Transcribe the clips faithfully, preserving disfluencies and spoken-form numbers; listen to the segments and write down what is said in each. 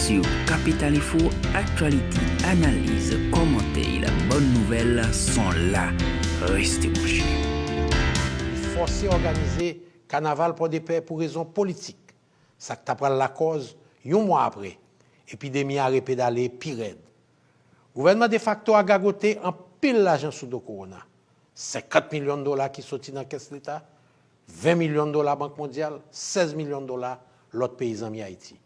Sur Capital Info, aktyalite, analiz, kòmantè e la bòn nouvèl son la. Reste branché. Fòse òganize kanaval Pòdepè pou rezon politik. Sa k ta pral lakòz, yon mwa apre, epidemi a repedale pi rèd. Gouvènman defakto a gagote anpil lajan sou do kowona. Senkant milyon dola ki soti nan kès leta, ven milyon dola Bank Mondyal, sèz milyon dola lòt peyi zanmi Ayiti.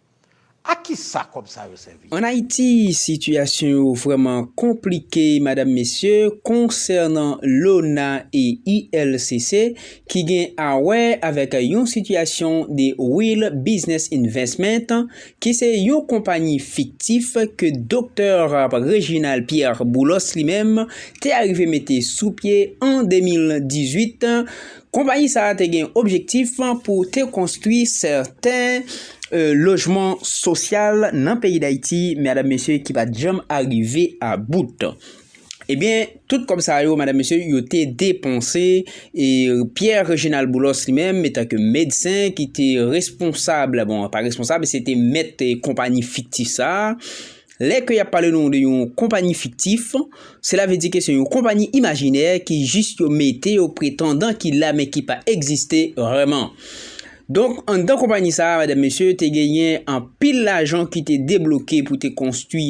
A ki sa kòb sa yo sèvi? Ann Ayiti, sitiyasyon yo vrèman konplike, madanm, mesye, konsènan Lona e I L C C, ki gen a wè avèk yon sitiyasyon de Will Business Investment, ki se yon konpayi fiktif ke Doktè Reginald Pierre Boulos li menm te arive mete sou pye an de mil dizuit. Konpayi sa a te gen objektif pou te konstwi sèten lojman sosyal nan peyi Dayiti, madanm, mesye, ki pa t janm arive a bout. Ebyen, tout kòb sa yo, madanm, mesye, yo te depanse. E Pierre Reginald Boulos li menm, etanke medsen ki te responsab, bon, pa responsab, se te mèt konpayi fiktif sa a. Lè ke y ap pale nou de yon konpayi fiktif, sela vle di ke se yon konpayi imajinè ki jis yo mete, yo pretandan ki la, men ki pa egziste vrèman. Donk, anndan konpayi sa a, madanm, mesye, te genyen anpil lajan ki te debloke pou te konstwi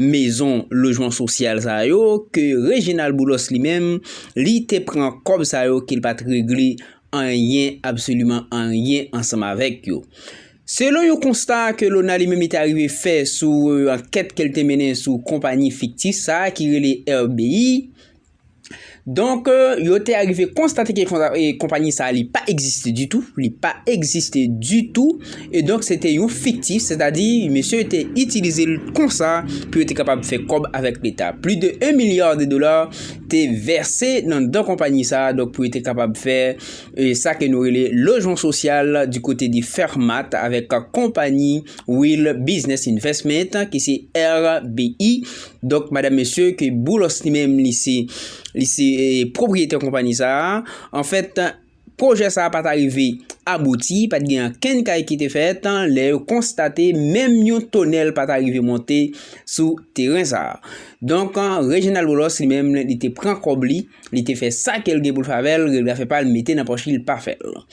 mezon lojman sosyal sa yo, ke Reginald Boulos li menm, li te pran kòb sa yo ke l pa t regle anyen, absoliman anyen ansanm avèk yo. Selon yon konsta ke Lona li menm li te arive fè sou ankèt ke l te mennen sou konpayi fiktif sa a ki rele R B I, donk, yo te arive konstate ke konpayi sa a li pa egziste ditou, li pa egziste ditou, e donk se te yon fiktif, sètadi mesye yo te itilize l konsa pou yo te kapab fè kòb avèk leta. Plis de en milya de dola te vèse nan dan konpayi sa a, donk pou yo te kapab fè e sa ke nou rele lojman sosyal di kote de Fermat avèk konpayi Will Business Investment ki se R B I. Donk, madanm, mesye, ke Boulos li menm li se li se pwopriyetè konpayi sa a. Anfèt, pwojè sa a pa t arive abouti, pa t gen okenn kay ki te fèt, lè yo konstate menm yon tonèl pa t arive monte sou teren sa a. Donk, Reginald Boulos li menm, li te pran kòb li, li te fè sa ke l gen pou l fè avè l, regle afè pa l, mete nan pòch li, l pa fè l.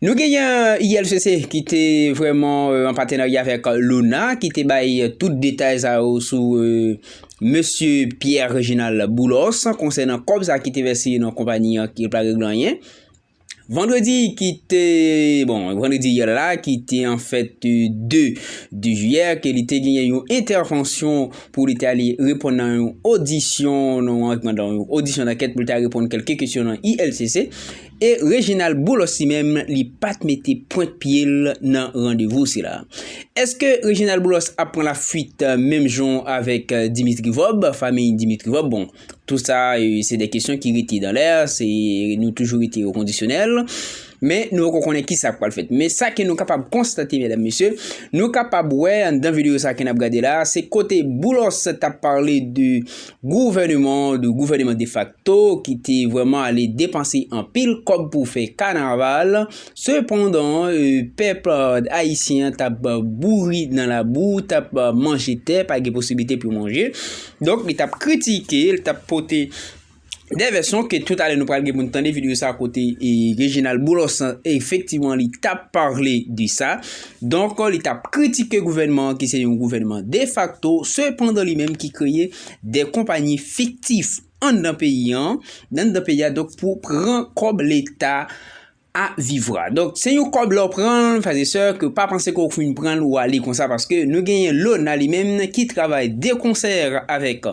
Nou genyen I L C C ki te vrèman an patenarya avèk Lona, ki te bay tout detay sa yo sou mesye Pierre Reginald Boulos konsènan kòb sa ki te vèse nan konpayi an ki pa regle anyen. Vandredi ki te, bon, vandredi yè la, ki te anfèt de, de jiyè, ke li te genyen yon entèvansyon pou li te ale reponn nan yon odisyon, nan yon, nan yon odisyon dankèt pou li te ale reponn kèlke kesyon nan I L C C. E Reginald Boulos li menm, li pa t mete pwent pye l nan randevou sila. Èske Reginald Boulos ap pran lafuit menm jan avèk Dimitri Vorbe, fanmi Dimitri Vorbe? Bon, tou sa, se de kesyon ki rete dan lè, se, nou toujou rete o kondisyonèl. Men nou poko konnen kisa k pral fèt. Men sa ke nou kapab konstate, medam, mesye, nou kapab wè anndan videyo sa ke n ap gade la, se kote Boulos t ap pale de gouvèneman, de gouvèneman defakto ki te vrèman ale depanse anpil kòb pou fè kanaval. Sepandan, pèp ayisyen t ap bouri nan labou, t ap manje tè, pa gen posiblite pou manje. Donk, li t ap kritike, li t ap pote de vèsyon ke toutalè nou pral gen pou n tande videyo sa kote Reginald Boulos efektivman li t ap pale de sa. Donk, li t ap kritike gouvènman an ki se yon gouvènman defakto, sepandan li menm ki kreye de konpayi fiktif anndan peyi an, anndan peyi a, donk pou pran kòb leta a vivra. Donk, se yon kòb lè w pran l, frè e sè, ke w pa panse ke w fin pran l, w ale konsa, paske nou genyen Lona li menm ki travay de konsè avèk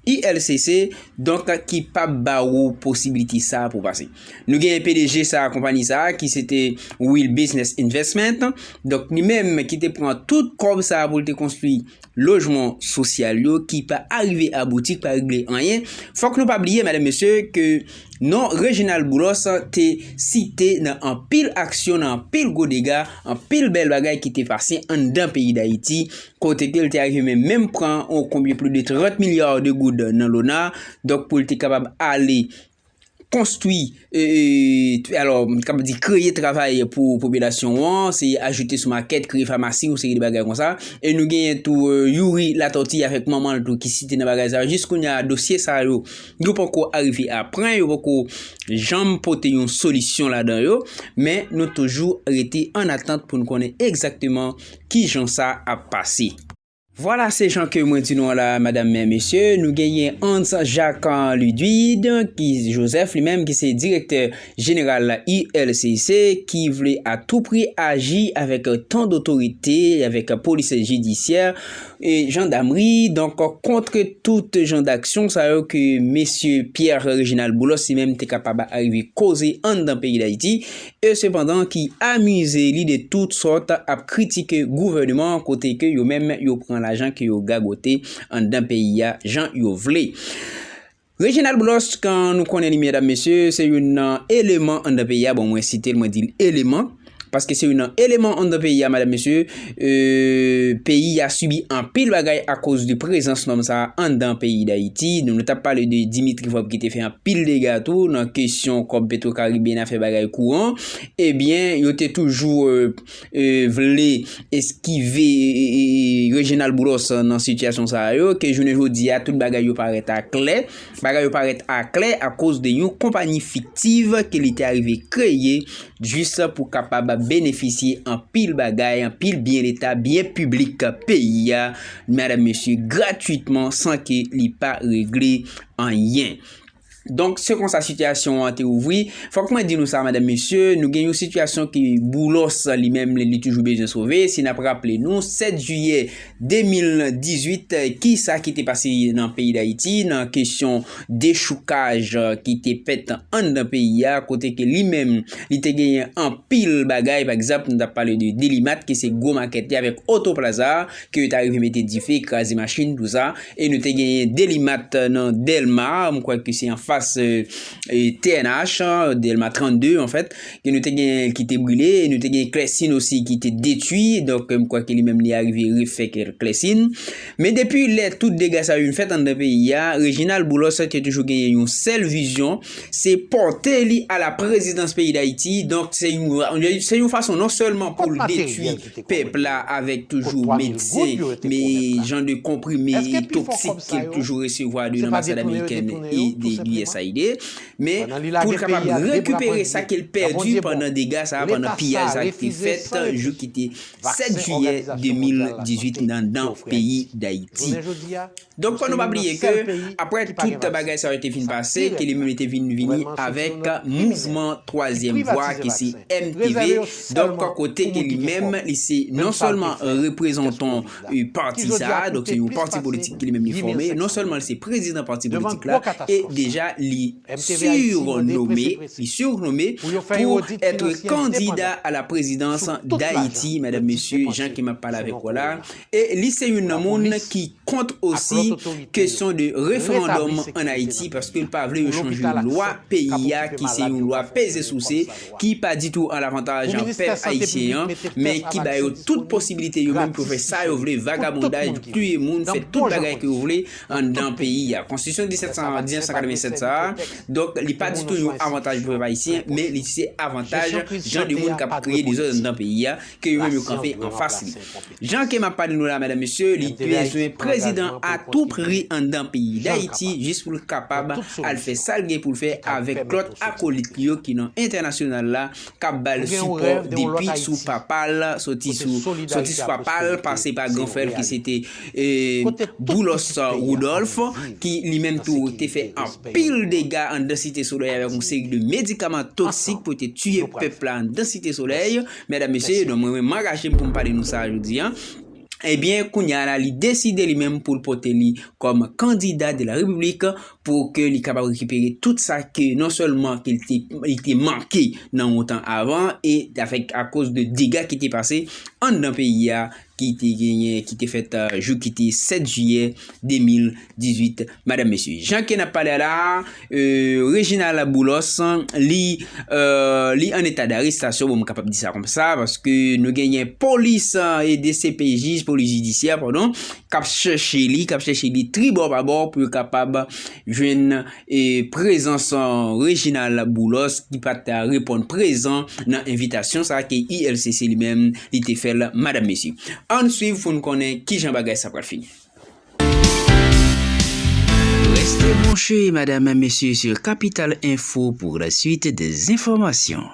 I L C C, donk ki p ap ba ou posiblite sa pou pase. Nou genyen P D G sa, konpayi sa, ki se te Will Business Investment, donk li menm ki te pran tout kòb sa pou l te konstwi lojman sosyal yo ki pa arive abouti, ki pa regle anyen. Fòk nou pa bliye, medam, mesye, ke non Reginald Boulos te site nan anpil aksyon, nan anpil gwo dega, anpil bèl bagay ki te pase anndan peyi Dayiti, kote ke l te arive menm, menm pran on konbyen plis de trant milya de goud nan Lona, donk pou l te kapab ale konstwi, e, e, alò, m kapab di kreye travay pou popilasyon an, se ajoute sou makèt, kreye famasi, yon seri de bagay konsa. E nou genyen tou, e, Youri Latortue avèk manman l tou ki site nan bagay sa yo. Jis kounye a, dosye sa yo, yo poko arive a pwen, yo poko janm pote yon solisyon ladan yo, men nou toujou rete an atant pou n konnen egzakteman kijan sa ap pase. Vwala, se jan ke mwen di nou an la, madam, men mesye, nou genyen Hans Jacques Ludwig, ki Joseph li menm, ki se direktè jeneral U L C C, ki vle a tou pri aji avèk tan dotorite, avèk polis jidisyè, e jandamri, donk, kont tout jan d'aksyon sa yo ke mesye Pierre Réginald Boulos li menm te kapab arive koze anndan peyi Dayiti, e sepandan ki amize li de tout sòt ap kritike gouvènman an kote ke yo menm yo pran lajan ke yo gagote anndan peyi a jan yo vle. Réginald Boulos, kan nou konnen li, medam, mesye, se youn nan eleman anndan peyi a. Bon, mwen site l, mwen di l eleman, paske se youn nan eleman anndan peyi a, medam, mesye. E, peyi a sibi anpil bagay akoz de prezans nonm sa a anndan peyi Dayiti. Nou, nou t ap pale de Dimitri Vorbe ki te fè anpil dega tou nan kesyon kòb Petro Caribe, nan afè bagay kouran. Ebyen, yo te toujou, e, e, vle eskive, e, e, e, Réginald Boulos nan sitiyasyon sa a yo, ke jounen jodi a, tout bagay yo parèt aklè. Bagay yo parèt aklè akoz de yon konpayi fiktiv ke li te arive kreye jis pou kapab benefisye anpil bagay, anpil byen leta, byen piblik peyi a, medam, mesye, gratwitman, san ke li pa regle anyen. Donk, se konsa sitiyasyon an te ouvri. Fòk mwen di nou sa, medam, mesye, nou gen yon sitiyasyon ke Boulos li menm, li, li toujou bezwen sove. Si n ap raple nou, sèt jiyè de mil dizuit, kisa ki te pase nan peyi Dayiti nan kesyon dechoukaj ki te fèt anndan peyi a, kote ke li menm, li te genyen anpil bagay, pa egzanp, nou t ap pale de Delimat, ki se gwo makèt li avèk Otoplaza, ke yo ta rive mete dife, kraze machin, tou sa. E nou te genyen Delimat nan Dèlma, m kwè ke se anfas, e, e, T N H, Dèlma trannde, anfèt, ke nou te genyen ki te brile, e nou te genyen Klèsin osi ki te detwi, donk, m kwè ke li menm li arive refè kè-, Klèsin. Men depi lè tout dega sa yo vin fèt anndan peyi a, Réginald Boulos te toujou genyen yon sèl vizyon, se pòte li a la prezidans peyi Dayiti. Donk, se yon, se yon fason non sèlman pou l detwi pèp la avèk toujou medsen, men jan de konprime toksik ke l toujou resevwa de lanbasad amerikèn e de U S A I D, men pou l kapab rekipere sa ke l pèdi pandan dega sa, pandan piyaj sa ki te fèt, jou ki te sèt jiyè de mil dizuit nan, nan peyi Dayiti. Donk, fò nou pa bliye ke, apre tout bagay sa yo te fin pase, ke li menm li te vin vini avèk mouvman twazyèm vwa, ki se M T V. Donk, kote ke li menm, li se non sèlman reprezantan, e, pati sa a, donk se yon pati politik ke li menm li fòme, non sèlman li se prezidan pati politik la, e deja li sirnome, li sirnome pou èt kandida a la prezidans Dayiti, medam, mesye, jan ke m ap pale avèk ou la. E li se youn nan moun ki kont osi kesyon de referandòm ann Ayiti, paske l pa vle yo chanje lwa peyi a, ki se yon lwa peze souse, ki pa ditou an lavantaj pèp ayisyen an, men ki ba yo tout posibilite yo menm pou fè sa yo vle, vagabondaj, tiye moun, fè tout bagay ke yo vle anndan peyi a. Konstitisyon disèt san, mil nèf san katrevennsèt sa a, donk, li pa ditou yon avantaj pou pèp ayisyen, men li se avantaj jan de moun k ap kreye dezòd anndan peyi a, ke yo menm yo kanpe anfas li. Jan ke m ap pale nou la, medam, mesye, li bezwen prezidan a tou pri anndan peyi Dayiti, jis pou l kapab al fè sa l gen pou l fè avèk lòt akolit li yo ki nan entènasyonal la, k ap ba l sipò depi sou papa l, soti sou, soti sou papa l, pase pa gran frè l ki se te, e, Boulos Woudòlf, ki li menm tou te fè anpil dega anndan Site Solèy avèk yon seri de medikaman toksik pou te tiye pèp la anndan Site Solèy. Medam, mesye, donk mwen menm m angaje m pou m pale nou sa jodi a. Ebyen, kounye a la, li deside li menm pou l pote li kòm kandida de la Repiblik pou ke li kapab rekipere tout sa ke non sèlman ke li te, li te manke nan yon tan avan e avèk, akoz de dega ki te pase anndan peyi a ki te genyen, ki te fèt jou ki te sèt jiyè de mil dizuit, madanm mesye. Jan ke n ap pale a la, Reginald Boulos, li li an eta darestasyon, bon, m kapab di sa konsa, paske nou genyen polis, e D C P J, polis jidisyè, padon, k ap chèche li, k ap chèche li tribò pabò pou yo kapab jwenn prezans Reginald Boulos, ki pa t reponn prezan nan envitasyon sa ke I L C C li menm li te fè l, madanm mesye. Ann swiv pou n konnen kijan bagay sa pral fini. Restez branchés, mesdames et messieurs, sur Capital Info pour la suite des informations.